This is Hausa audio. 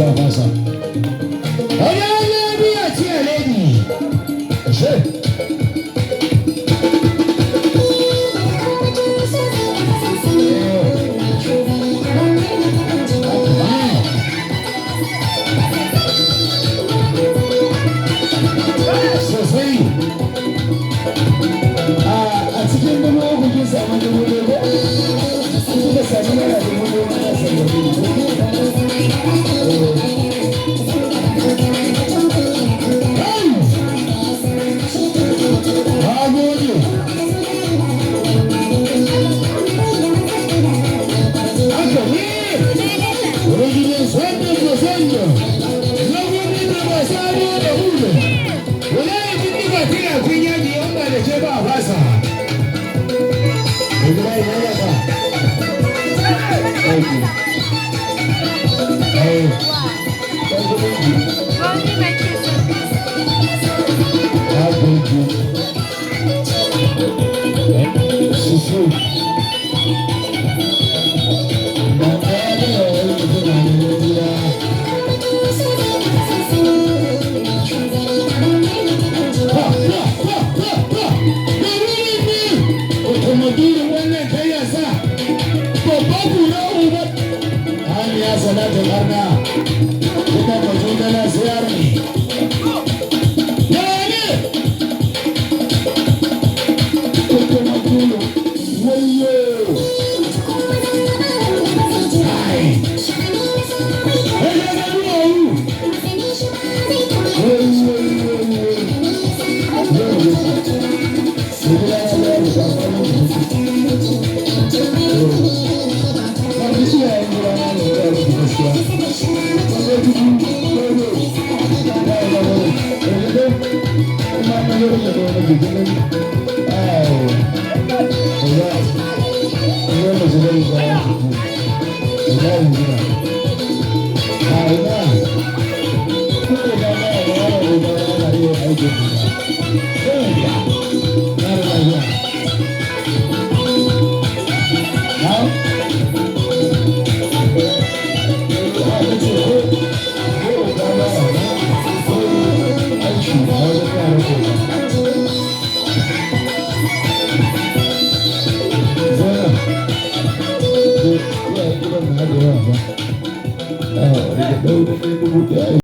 Za fasa. Wani lafiya ce a lady. Ashe. Sosai. A cikin 3000 kin samu 1000 ko? Kika samu naira 1000 ma na sallame ni. Kai! Na gode. Haka ne. Rigidin sanda da sanda. Na gudu da masu ado da hudu. Wallahi bindiga tana kun yaji in ba da ke ba a fasa. Ibrahim ya ba. Thank you. Eh, thank you, thank you. Wani mai kisa. Na gode. Susu. Ba ɗaya da wani mutum na neman gida. Ha, ha, ha, ha, ha. Da wuri ne. Otomobilin wannan kai ya sa. Babban kura uba. Hamiya salatin arna. Kuma mutum dala siyar ne. Ya ne? Otomobilin. Wayyo. Ai. Wai ya ga duwawu. Wai, wai, wai, wai. Yau da shi. Sai gida ya ga da shafar mutu. Na fi iyayen gida na ne ya mutu gaskiya. Wanda dubu, dodo. Ya yi gaba da. Yanzu kuma na yau da wani jikin Ai. Oga. Oga ba su bari ba ya fito. Oga yanzu na. A ina. Ko da na ya ga oga na iya aikin gida. Sai ya. Na da lafiya. Na? A ce ko oga ba ya nan ko aiki a wajen yaran oga. Zainab, iyayen gidan na da yawa ba. Ah, daga ɗau da 1000.